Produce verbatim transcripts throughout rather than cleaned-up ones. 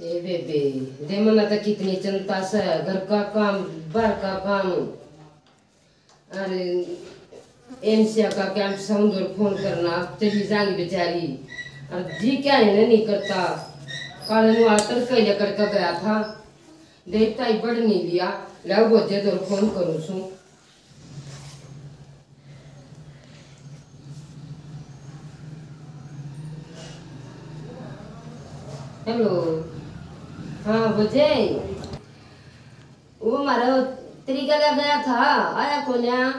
ए बेबे, दे मना तो कितनी चिंता से, घर का काम, बाहर का काम। अरे एनसीआ का कैंप समझ और फोन करना, चली जाएंगी बेचारी। और जी क्या है नहीं करता, काले नु आतर के लेकर के गया था, देखता ही बढ़ नहीं लिया। लो बोझे तो फोन करूँ सू। हेलो। हाँ बोझे, वो मारा तेरी गला गया था, आया कोन्या।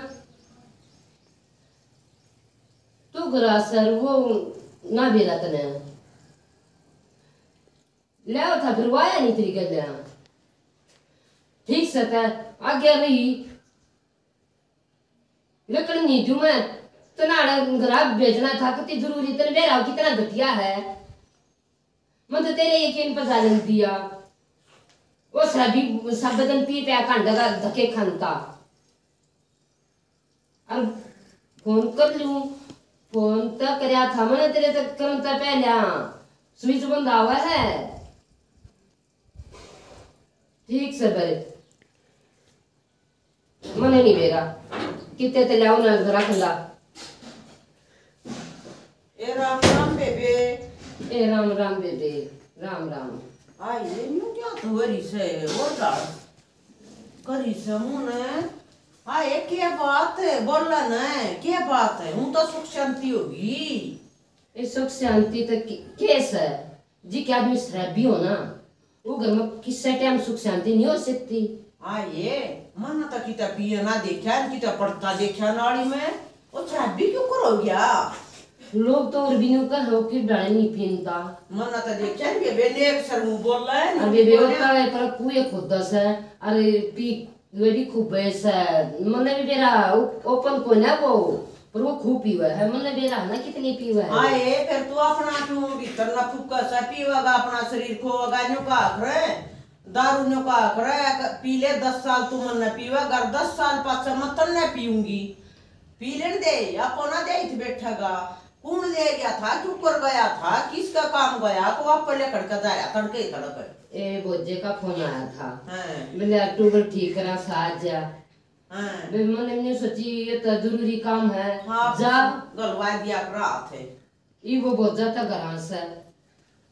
तू घरा सर वो ना बेरा तने ले था, फिर वो आया नहीं तेरी गल्या। ठीक से तै आगे रही। लेकिन नीजू मैं तनाड़ा घरा भेजना था, कितनी जरूरी, तने बेरा कितना घटिया है। मैं तो तेरे यकीन पर जालन दिया। वो शराबी सब दिन पी पे कांडा का धक्के खानता। और फोन कर लूं, फोन तो करया था मैंने तेरे तक करन तो पहले, हाँ, स्विच बंद आवा है। ठीक से भाई। मने नहीं बेरा, किते ते लाओ ना रख ला। ए राम राम बेबे। ए राम राम बेबे, राम राम। आ ये न्यू क्या तो हो रही से, वो डाल करी से मुने। आ ये क्या बात है, बोला ना, क्या बात है? हूँ तो सुख शांति होगी। ये सुख शांति तो के, केस है? जी के आदमी शराबी हो ना, वो घर में किसी टाइम सुख शांति नहीं हो सकती। हाँ ये, मन तो किता पिए ना देखा, किता पड़ता देखा नाली में। वो शराबी क्यों कर हो गया? लोग तो और भी न्यू कह हो कि डाले नहीं पीनता। मन तो देखा नहीं, बेबे ने एक सर मुंह बोल रहा है, अरे नहीं बेबे बोल रहा। होता है, पर कुए खुद दस है। अरे पी वे भी खूब बेस है, मन्ने भी बेरा ओ-, ओपन कोई ना वो, पर वो खूब पीवे है, मन्ने बेरा ना कितनी पीवे है। आए, फिर तू अपना क्यों भीतर ना फूका सा पीवेगा, अपना शरीर खोवेगा, न्यू का आखरे, दारू न्यू का आखरे, क-, पी ले दस साल तू मन्ने पीवे, अगर दस साल पाछे मैं तन्ने पीऊंगी, पी लेन दे, आपो ना दे इथे बैठेगा। कौन ले गया था, क्यों कर गया था, किसका काम गया, को आप पहले खड़का जा रहा, तड़के ही तड़के। ए, भोजे का फोन आया था। हाँ। बोले, "अक्टूबर ठीक करा, साथ जा।" हाँ। बे, मैंने नहीं सोची, ये तो जरूरी काम है। हाँ, जा। गलवा दिया करा थे। ई वो भोजा तो घरां से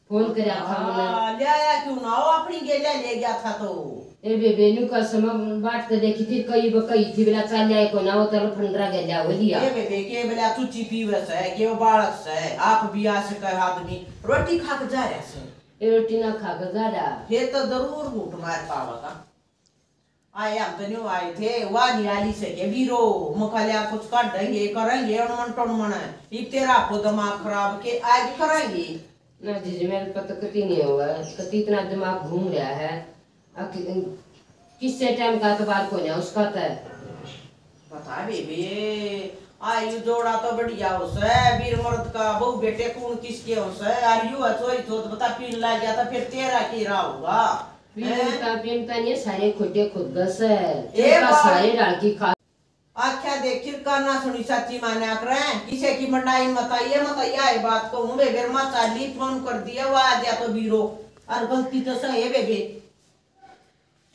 फोन करया था मैंने। हाँ, ले आया क्यों ना हो, अपनी गेले ले गया था तो। ए बेबे, न्यू कसम बाट तो देखी थी, कई ब-, कई थी, बेला चाल आए को ना, वो तो फंडरा गेल्या हो लिया। ए बेबे, के बेला चुची पीवे से, के वो बालक से, आप भी आ सके आदमी, रोटी खा के जा रहा से। ए रोटी ना खा के जा रहा। फिर तो जरूर घूट मार पावेगा। आए हम तो न्यू आए थे, वाह नहीं आली से के बीरो, मखा लिया कुछ काटेंगे, करेंगे, अणमन टणमन। इब तेरा आपको दिमाग खराब के आज करेंगे। ना जीजी, मेरे पे तो कती नहीं हुआ, कती इतना दिमाग घूम रहा है। आ कि-, किससे टाइम का अतबार को ना उसका तय। बता बेबे, आ यू जोड़ा तो बढ़िया हो से, वीर मर्द का बहू बेटे कौन किसके हो से, और यू है छोरी तो बता पीन लाग गया था, फिर तेरा के रहा होगा? पीनता, हैं? पीनता नहीं, सारे खोटे खुद दस है। ए चुका बाप। सारे डाल की खा। आख्या देखिर काना सुनी साची मान्या करे, किसे की मंडाई मत आइए, मत आइए, आए बात कहूँ, बेबे मा चाली फोन कर दिया, वो आ गया तो बीरो, और गलती तो सही है बेबे।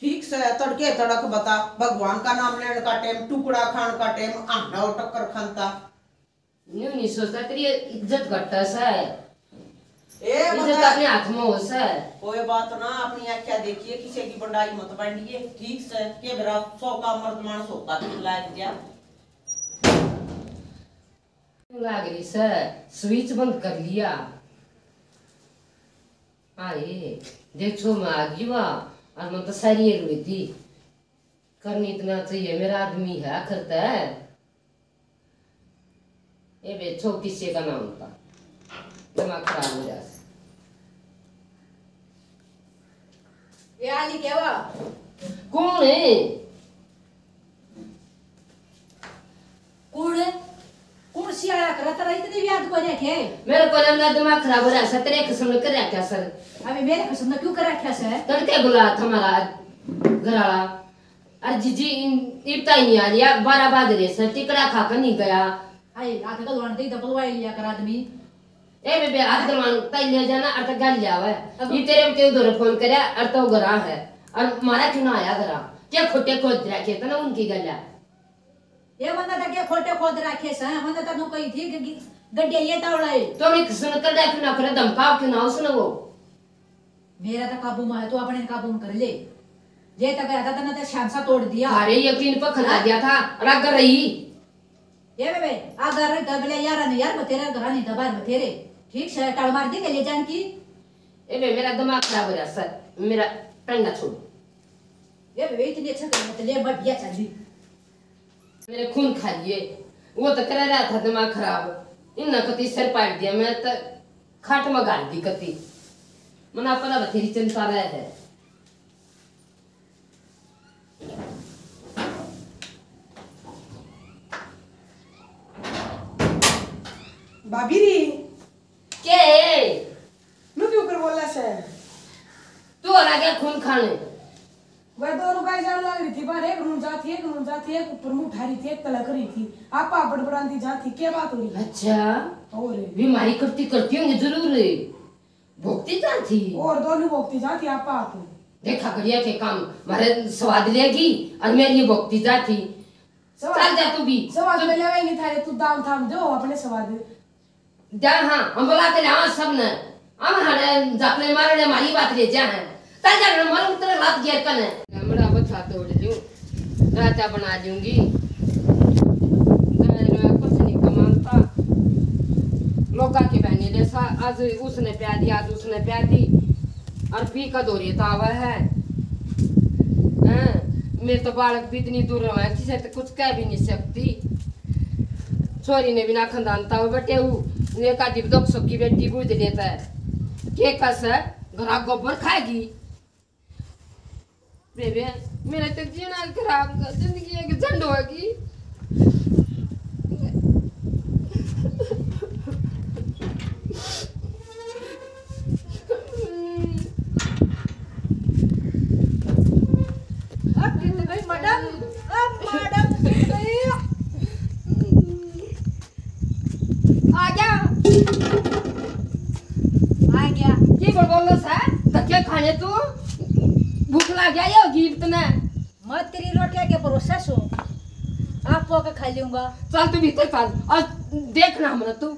ठीक से तड़के तड़क बता, भगवान का नाम लेने का टाइम, टुकड़ा खान का टाइम, आंडा और टक्कर खानता। न्यू नहीं सोचता, तेरी इज्जत घटा सा है। ए, इज्जत बता। अपने हाथ में हो सा है। कोई बात ना, अपनी आख्या देखिए, किसी की बंडाई मत बांटिए। ठीक से, के बेरा सौ का मर्द मानस होता, तू लाग जा। लाग रही से, स्विच बंद कर लिया। आए, देखो मैं आ गई वा, और मैं तो सारी ये रोई थी। करनी इतना चाहिए, मेरा आदमी है आखिर तै। ये बेचो किसी का ना होता, दिमाग खराब हो जाए। ये आली क्या हुआ? कौन है? कौन है? कौन सी आया करे? तेरा इतने भी याद को रखे? मेरे को ना दिमाग खराब हो रहा सर, तेरे कसम ने कर रखा सर। अबे मेरे कसम ने क्यों कर रखा सर? तड़के बुलाया था हमारा घर वाला। अरे जीजी, इन-, इब ताई नहीं आ लिया, बारह बाज रहे सर, टिकड़ा खा कर नहीं गया। हाय, आके गलवान दे, इधर बुलवाई लिया कर आदमी। ए बेबे, हाथ दरवान तई ले जाना, और तो गल लिया हुआ है। अब ये तेरे के उधर फोन करया, और तो घरा है, और मारा क्यों ना आया घरा? क्या खोटे खोद रखे थे ना उनकी गल्या? ये बंदा तो क्या खोटे खोद रखे से, बंदा तो नु कही थी कि गड्ढे ये तावड़ा है। तो मैं सुन कर दे क्यों ना करे, धमकाओ क्यों ना उसने वो? मेरा तो काबू में है, तू अपने काबू में कर ले। ये तो गया था, तने तो शामसा तोड़ दिया। अरे यकीन पर खंदा दिया था, और अगर रही। ये बेबे, अगर दबले यार ने यार बतेरे, घर नहीं दबार बतेरे। ठीक से टाल मार दी के ले जान की। ए बे, मेरा दिमाग खराब हो रहा सर, मेरा टंडा छोड़। ये बेबे, इतनी अच्छा कर मत ले, बढ़िया चल दी। मेरे खून खा लिए, वो तो करा रहा था दिमाग खराब, इन्ना कती सिर पाट दिया, मैं तो खाट में गाल दी कती। मना पड़ा बथेरी चिंता रह है। भाभी री। के है? नु क्यों कर बोला से? तू और आ गया खून खाने। वह दोनों गाय जान लग रही थी, बाहर एक नून जाती, एक नून जाती, एक ऊपर मुंह उठा रही थी, एक तलक रही थी, आपा बड़बड़ाती जाती, क्या बात हो रही? अच्छा। और? बीमारी करती करती होंगी जरूर, भोगती जाती। और दोनों भोगती जाती आपा आप। देखा करिया के काम, मारे स्वाद लेगी और मेरी ये भोगती जाती। स्वाद चल जा तू भी। स्वाद में लेवेंगे थारे, तू दाम थाम दो अपने स्वाद। जा हाँ, हम बुला के लावा सब ने। हम हरे जापने मारने मारी बात ले जा है। चल जा, मारो उतरे लात गिर कने। हमड़ा बच्चा तोड़ लूं, राजा बना लूंगी। घर में कुछ नहीं कमाता। लोगा के बहने जैसा आज उसने प्या दी, आज उसने प्या दी। और पी का दौरे तो आवा है। हैं? मेरे तो बालक भी इतनी दूर रहा है, किसी तो कुछ कह भी नहीं सकती। छोरी ने बिना खानदान ताव बटे हूँ, ने का दिप दुख सुख की बेटी बूझ लेता है। के कस है, घरा गोबर खाएगी। बेबे, मेरा तो जीना खराब कर, जिंदगी एक झंड होगी। अब गिर गई मैडम, अब मैडम गिर गई। आ गया। आ गया। की बोल बोल सा? धक्के खाने तू? भूख लग गया ये गिफ्ट ने। मैं तेरी रोटियां के भरोसे सो। आप पो के खा लूंगा। चल तू भीतर चल और देखना हमने तू।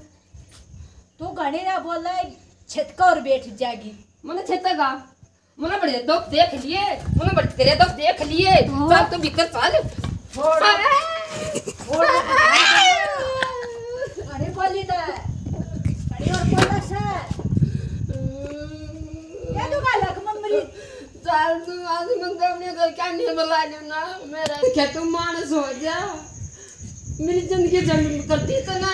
तू घणी ना बोला, छिटका और बैठ जाएगी। मने छिटका? मने बड़े दुख देख लिए, मने बड़े तेरे दुख देख लिए। हाँ। चल तू भीतर चल। छोड़। अरे। छोड़। अरे बोली तो। अरे और बोला से। क्या तू गाला मम्मी? चल तू आज मैं तो अपने घर क्या नहीं बुला लियो ना, मेरा क्या तू मानस हो जा। मेरी जिंदगी जन्म कर दी तो ना,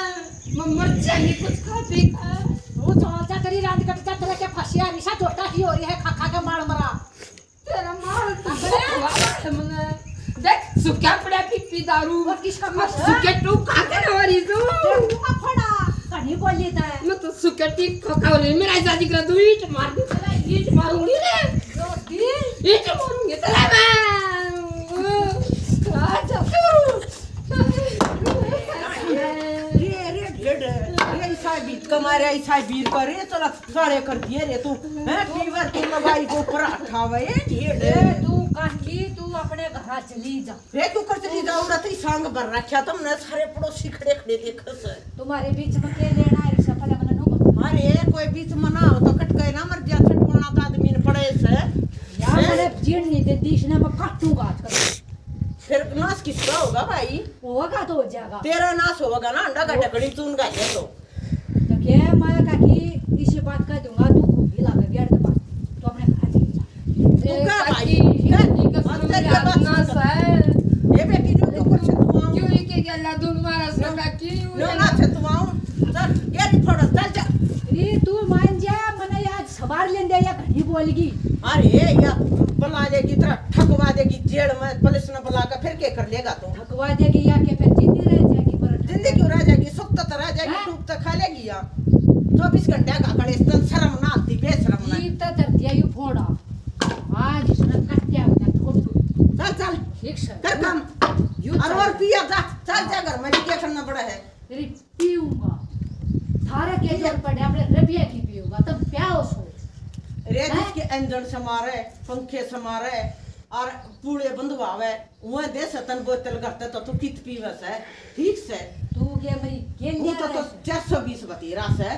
मैं मर जाएंगी कुछ खा पी का। तू चल जा, तेरी रांद कट जा, तेरे के फंसिया रिसा छोटा की हो रही है, खा खा के मार मरा। तेरा मार तो अबे। मने देख सुक्या पड़ा पी पी दारू। और किसका मैं फंसा? सुक्या टू खा के ना मरी तू। तू का फड़ा, कहीं बोली तो है। मैं तो सुक्या टी खा खा रही, मेरा ऐसा जिक्र तू ईंट मार दूं, तेरा ईंट मारूंगी रे। जो दी। ईंट मारूंगी तेरा मैं। आ जा तू। रे, रे, ढेड, रे, ईसा बीत का मारे, ईसा बीर का रे, चला सारे कर दिए रे तू, हैं? फीवर तू लगाई को ऊपर हटावे, ये ढेड। ए, तू काकी, तू अपने घर चली जा। रे, क्यों कर चली जाऊं? रात ही सांग भर रखा तुमने, सारे पड़ोसी खड़े खड़े देखे से। तुम्हारे बीच में के लेना है, ऋषभ वाला मना नो। अरे, कोई बीच में ना हो तो कट गए ना, मर जा, छटवाना तो आदमी ने पड़े से। यार, हैं? मैंने जीण नहीं दे दी, इसने मैं काटूंगा आजकल। फिर नाश किसका होगा भाई? होगा तो हो जाएगा। तेरा नाश होगा ना, अंडा का वो ढकड़ी चून का ले तो। तो क्या मैं काकी इसी बात कह दूंगा, तू घूम भी लागे गेट के पास, तू अपने घर चली जा। तू ए, क्या भाई? काकी, क्या? इनकी कसम अंदर के याद बात ना सुन। सह। ये बेटी जो क्यों कर से तू आऊं? क्यों इनके गला दूं मारा से नो, काकी? नो ना से तू आऊं। चल, ये भी फोड़, चल जा। रे तू मान जा, मने आज सवार लेंदे या घणी बोलगी। अरे या बुला लेगी, तेरा ठकवा देगी जेल में, पुलिस ने बुला के फिर के कर लेगा तू? ठकवा देगी या के फिर जिंदी रह जाएगी, पर जिंदी क्यों रह जाएगी? सुख तो रह जाएगी, हाँ? डूब तो खा लेगी या। चौबीस घंटे का कलेश, तो शर्म ना आती, बेशरम ना। जीव तो धरती है, यू फोड़ा। आज इसने कट्या होता छोटू। चल, चल। ठीक से। कर काम। यू और, चल। और पिया जा, चल जा घर में, भी क्या करना पड़ा है? तेरी पीऊंगा। थारे के जोर पड़े, अपने रबिया की पियोगा, तब क्या हो सो? रे हैं? जिसके इंजन समारे, पंखे समारे और पूले बंधवावे, वह दे सतन बोतल करते तो तू कित पीवे से, ठीक से? तू के मेरी गेंद वो तो, तो चार सौ बीस बतेरा से।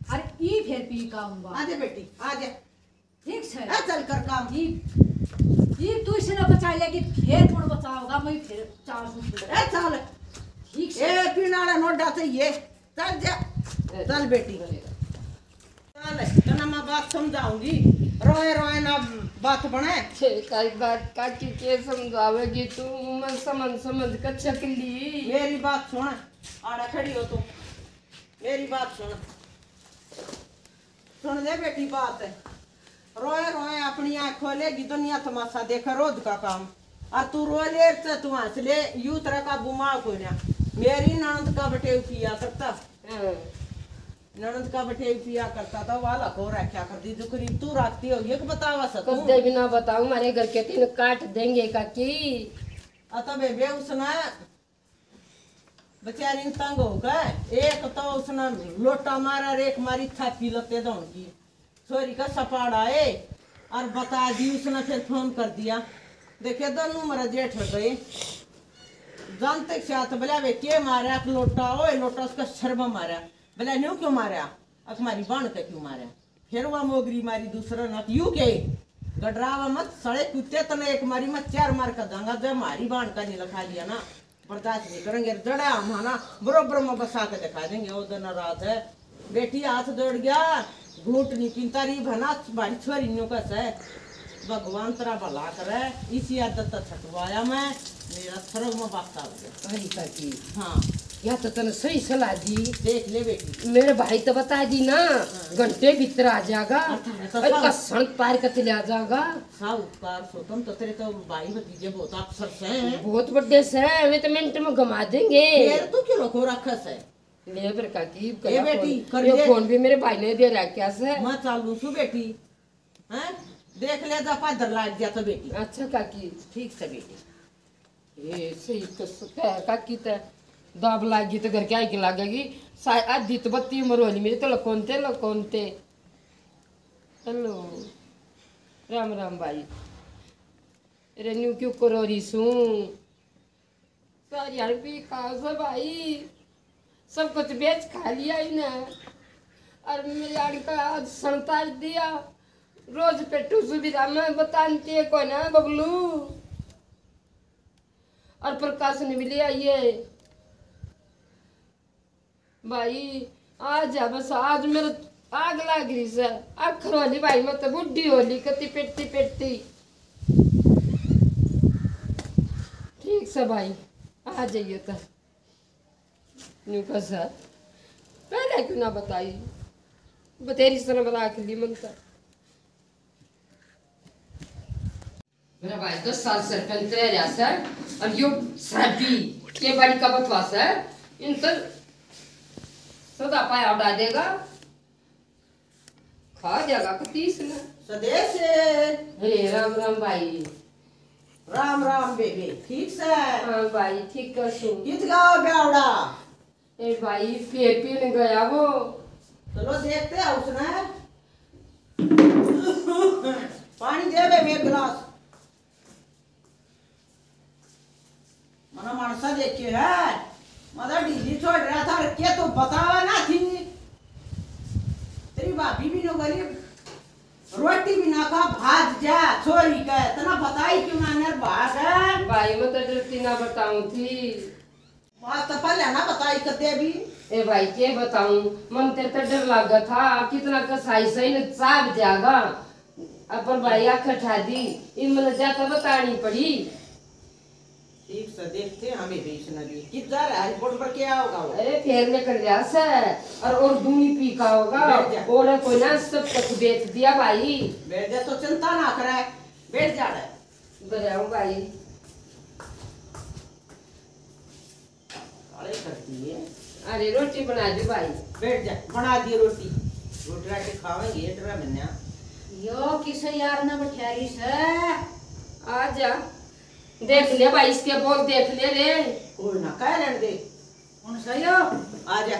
अरे ई फिर पी का आऊंगा। आजे बेटी, आजे। ठीक से। ए, चल कर काम। ई, ई तू इसे ना बचा लेगी, फिर कौन बचाओगा? मैं फिर चार सौ रुपये। ए, चल। ठीक से। ए, पीने वाला नोडा चाहिए। चल जा। ए, चल बेटी। चल, तना मैं बात समझाऊंगी। रोए रोए ना बात बने। छे, काई बात काकी के समझावेगी तू? मैं समझ, समझ कर छकली। मेरी बात सुन, आड़ा खड़ी हो तू। मेरी बात सुन। सुन ले बेटी बात, रोए रोए अपनी आँख खोलेगी, दुनिया तमाशा देखे रोज का काम। और तू रो ले से तू हंस ले, यू तेरा काबू में कोई ना। मेरी ननद का बटेव पिया करता, हाँ। ननद का बटेव पिया करता था, वाला को रखा कर दी, जो करीब तू रखती हो, ये बतावा सा तू। कदे भी ना बताऊं, हमारे घर के तीन काट देंगे काकी। अतः बेबे उसने बेचारी ने तंग हो गए, एक तो उसने लोटा मारा और एक मारी थापी लत्ते दौड़ की। छोरी का सपाड़ा है और बता दी उसने, फिर फोन कर दिया। देखे दोनों मेरा जेठ हो गए, जानते के साथ बोला वे के मारा एक लोटा, ओए लोटा उसका सर में मारा। बोला न्यू क्यों मारा, अक मारी बाण के क्यों मारा? फिर वह मोगरी मारी दूसरा ना यू के गडरावा मत सड़े कुत्ते, तने एक मारी मैं चार मार कर दांगा, जब मारी बाण का नहीं लखा लिया ना। बर्दाश्त नहीं करेंगे, जड़ा हम है ना बरोबर में बसा के दिखा देंगे। वो दिन रात है, बेटी हाथ जोड़ गया, घूट नहीं पीता रही भना, भारी छोरी न्यू कस है। भगवान तेरा भला करे, इसी आदत तो छटवाया मैं, मेरा सर्व में बात आ गया। अरे काकी, हाँ। या तो तने सही सलाह दी। देख ले बेटी। मेरे भाई तो बता दी ना, हाँ। घंटे भीतर आ जाएगा। अच्छा, तो और सब कसण पार कर चले आ जाएगा। साहूकार सो तुम तो, तेरे तो भाई भतीजे बहुत अफसर से हैं। बहुत बड़े से हैं, वे तो मिनट में घुमा देंगे। फिर तू क्यों लको रखा से? ले फिर काकी, ए कला बेटी, फोन। कर ये ले। फोन भी मेरे भाई ने दे रखा से। मैं चालू सु बेटी, हैं? देख ले जा, पादर लाग गया तो बेटी। अच्छा काकी। ठीक से बेटी। ये सही तो स-, कह काकी ते दाब लाग गई तो घर के आई के लागेगी। सा-, आधी तो बत्ती उम्र होली मेरी तो लकोनते, लकोनते। हेलो, राम राम भाई। अरे न्यू क्यों करो रही सूं? सारी हड़पी खाओ से भाई, सब कुछ बेच खा लिया इन्हें। और मेरे आड़ का आज संतार दिया। रोज पेटू सुविधा में बतानती है कोई ना बबलू। और प्रकाश ने भी ले आइए। भाई, आज है बस, आज मेरे आग लाग रही से। आखर होली भाई, मैं तो बूढ़ी होली कती पेटती पेटती। ठीक से भाई, आ जाइए तो। न्यू का सर, पहले क्यों ना बताई? बतेरी से ना बता के ली मन तो। मेरा भाई दस साल सरपंच रह रहा सर, और यो शराबी के बाड़ी का बतवा सर, इन तो सदा पाया उड़ा देगा, खा जाएगा कतीस ने। स्वदेश। अरे राम राम भाई। राम राम बेबे, ठीक से? हाँ भाई, ठीक कर सू। कित गाँव ब्यावड़ा? ए भाई, फिर पीने गया वो। चलो देखते हैं उसने। पानी दे बे एक गिलास। मना मानसा देखे है, मना ढीली छोड़ रहा था, और के तो बतावा ना थी। तेरी भाभी भी नो गरीब, रोटी भी ना खा, भाज जा, छोरी के, इतना बताई क्यों ना, नर भाग है। भाई, मैं तो डरती ना बताऊं थी। बात तो पहले ना बताई कदे भी। ए भाई, के बताऊं, मन ते तो डर लागा था, कितना कसाई सही ने चाप जाएगा। अपन भाई आखर ठा दी, इमन ज्यादा बतानी पड़ी। ठीक से देखते हैं, हमें भी इसने भी। कित जा रहा है, रिपोर्ट पर क्या होगा वो? अरे, फेर निकल गया से, और, और दूनी पी का होगा, बैठ जा। और कोई ना, सब कुछ बेच दिया भाई। बैठ जा, तो चिंता ना करे, बैठ जा रे। बजाओ भाई। काले करती है। अरे, रोटी बना दी भाई। बैठ जा, बना दी रोटी। रोटी राटी खावेंगे, डरा मन्या। यो किसे यार ना बठियारी से। आ जा। देख ले भाई, इसके बोल देख ले रे। कोई ना, कह लेने दे। कौन सा यो? आ जा।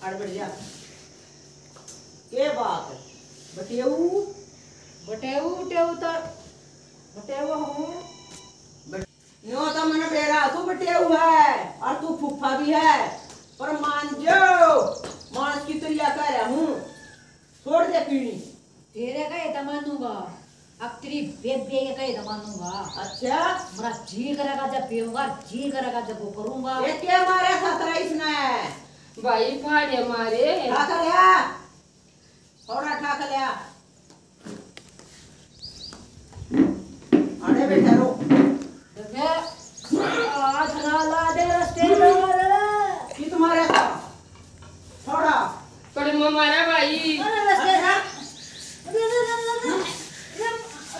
अड़ बैठ जा। के बात है? बटेऊ? बटेऊ, टेऊ तो बटेऊ हूँ। बट-, यो तो मने बेरा, तू बटेऊ है और तू फूफा भी है, पर मान जो, मानस की तरिया कह रहा हूँ, छोड़ दे पीनी। तेरे कहे तो मानूंगा, अब तेरी बेबे के कहे तो मानूंगा। अच्छा? मेरा जी करेगा जब पीऊंगा, जी करेगा जब वो करूंगा। ये क्या मारा था तेरा इसने? भाई, फाड़े मारे। ठाक लिया, थोड़ा ठाक लिया। अरे बेटा रो। हाथ ना ला दे रस्तेदार। कित मारा था? थोड़ा। पर मैं मारा भाई। अरे रस्तेदार। अरे, अरे, अरे, अरे, अरे,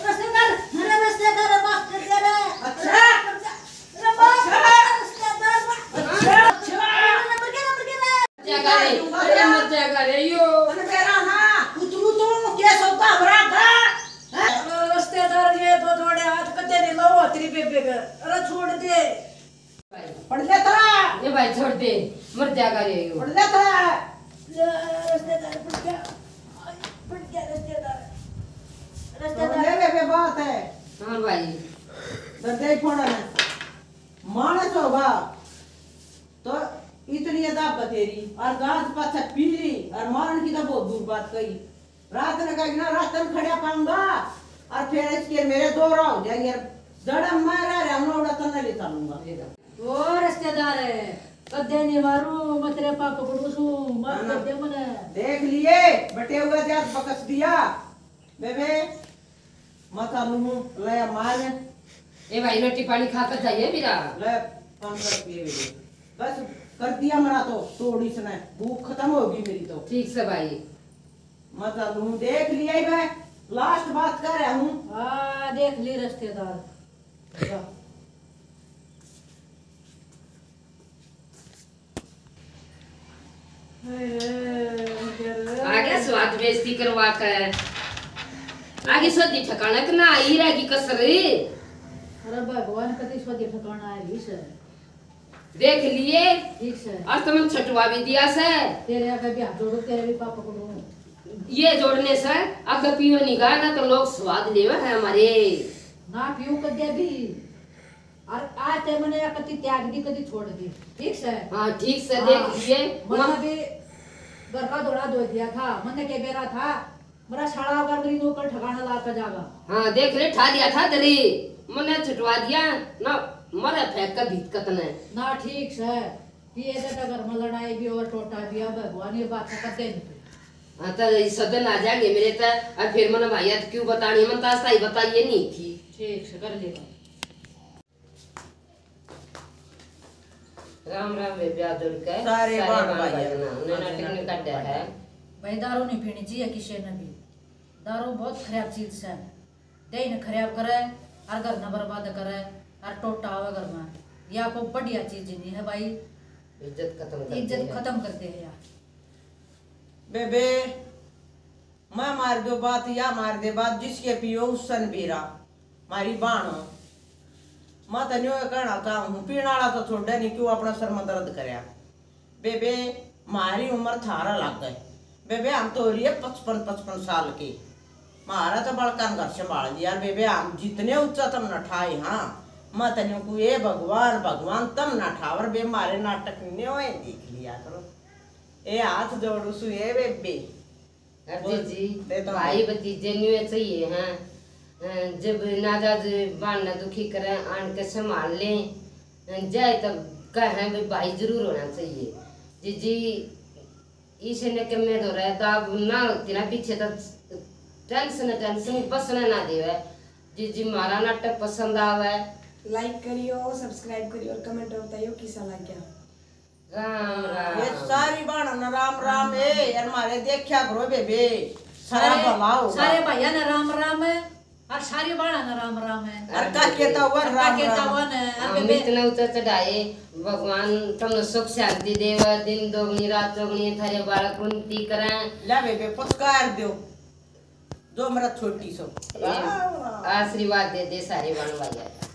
रस्तेदार, अरे रस्तेदार, माफ कर दे रे। अच्छा। अरे माफ कर दे रस्तेदार। अच्छा, अच्छा। अरे नंबर के, नंबर के रे? मर जाएगा रे, अरे मर जाएगा रे यो। अरे तेरा ना, उतरू तो के सौदा भरा था। हैं? अरे रस्तेदार, ये तो थोड़े हाथ कदे नहीं लाओ तेरी बेबे के। अरे छोड़ दे। पड़ ले तरा। ये भाई छोड़ दे, मर जाएगा रे यो। पड़ ले तरा। ले, रिश्तेदार पड़ गया। पड़ गया रिश्तेदार। पड़ रिश्तेदार। ले रे, बे बात है। हाँ भाई। दर्द ही फोड़ा है। मानस होगा तो इतनी अदा बतेरी और गाज पाछा पीली और मारन की तो बहुत दूर बात कही। रात ने कहेगी ना, रात तन खड़ा पाऊंगा और फिर इसके मेरे दो राह हो जाएंगे। जड़ा मैं रह रहा हूँ, उड़ा तन ले चलूंगा। ओ रिश्तेदार, कदे नहीं मारू, मैं तेरे पा पकड़ू सू, माफ ना, ना। कर दे मने। देख लिए, बटे हुए जात बकस दिया। बेबे, मैं चालू हूँ, ले मार। ए भाई, रोटी पानी खा कर जाइए मेरा। ले, पाँच सौ रुपये बेबे। बस कर दिया मना तो, तोड़ इसने, भूख खत्म होगी मेरी तो। ठीक से भाई। मैं चालू हूँ, देख लिया ही मैं, लास्ट बात कर रहा हूँ। हाँ, देख ली रिश्तेदार। जा। हाय रे, मर गया रे। आ गया स्वाद बेइज्जती करवा के। आगे सोदी ठिकाना के ना आई रहेगी कसर। अरे भगवान, कति सोदी ठिकाना है इस। देख लिए। ठीक से। आज तो मैंने छटवा भी दिया से। तेरे आगे भी हाथ जोड़ू, तेरे भी पाप पकड़ू। ये जोड़ने से आगे पीओ नहीं गा, ना तो लोग स्वाद लेवे हैं हमारे। ना पीऊ कदे भी। और आज ते मने या कति त्याग दी, कति छोड़ दी। ठीक से? हाँ, ठीक से हाँ। देख लिए। मने भी घर का धोड़ा धो दिया था, मने के बेरा था, मेरा साला अगर मेरी नौकर ठिकाना ला के जागा। हाँ, देख ले, ठा लिया था तेरी, मने छुटवा दिया ना, मरे फेंक के भीत कतने। ना, ठीक से, पिए दे तो घर में लड़ाई भी और टोटा भी, अब भगवान ये बात से कदे नहीं। हाँ, तो ये सदन आ जाएंगे मेरे तो, और फिर मने भाई याद क्यों बतानी, मन तो आज ताई बताइए नहीं थी। ठीक से, कर लेगा। राम राम बेबे, आ जुड़ के सारे सारे बाण बाण भाइयां भाइयां ना, उन्हें आज नाटक नाटक नहीं काटा है। भाई, दारू नहीं पीनी चाहिए किसी ने भी। दारू बहुत खराब चीज से, देह ने खराब करे और घर ने बर्बाद करे और टोटा आवे घर में। या कोई बढ़िया चीज नहीं है भाई। इज्जत खत्म कर इज्जत दी है। खत्म कर दे है यार। बेबे, मैं मार दो बात या मार दे बात, जिसके पियो उसन बेरा, मारी बाण। मैं तो न्यू कहना चाहूँ हूँ, पीण आला तो छोड़े नहीं, क्यों अपना सर में दर्द करया। बेबे, म्हारी उम्र थारा लाग गए। बेबे, हम तो हो रही है पचपन, पचपन साल के। म्हारा तो बड़का घर संभाल लिया। बेबे, हम जितने ऊंचा तम न ठाए, हाँ, मैं तो न्यू कहूँ, ए भगवान, भगवान तम न ठावर बे, म्हारे नाटक ने ओए देख लिया करो। ए हाथ जोड़ू सु, ए बेबे। अरे बोल, जी, जी, दे दो। भाई भतीजे न्यू चाहिए, हाँ। अ, जब नाराज बाण ना दुखी करे, आन के संभाल ले। अ, जाए तब कहे भी भाई जरूर होना चाहिए। जी, जी, इसे ने के मैं तो रहता, अब ना होती ना पीछे तो टेंशन, टेंशन बसने ना देवे। जी, जी, म्हारा नाटक पसंद आवे। Like करियो, subscribe करियो और comment में बताइयो किसा लग गया। राम राम। ये सारी बाण न राम राम। ए, यार, म्हारे देखा करो बेबे, सारा सारे, भला होगा। सारे भाइया ने राम राम है और सारी बाणा ने राम राम है। और काके तावा और राम काके राम। तावा ने, और हाँ, बेबे। इतना ऊंचा चढ़ाए, भगवान तुमने सुख शांति देवा, दिन दोगुनी रात चौगुनी थारे बालक उन्नति करें। ला बेबे, पुरस्कार दो, जो मेरा छोटी सो। ये राम राम। आशीर्वाद दे दे सारे बाण भाइया।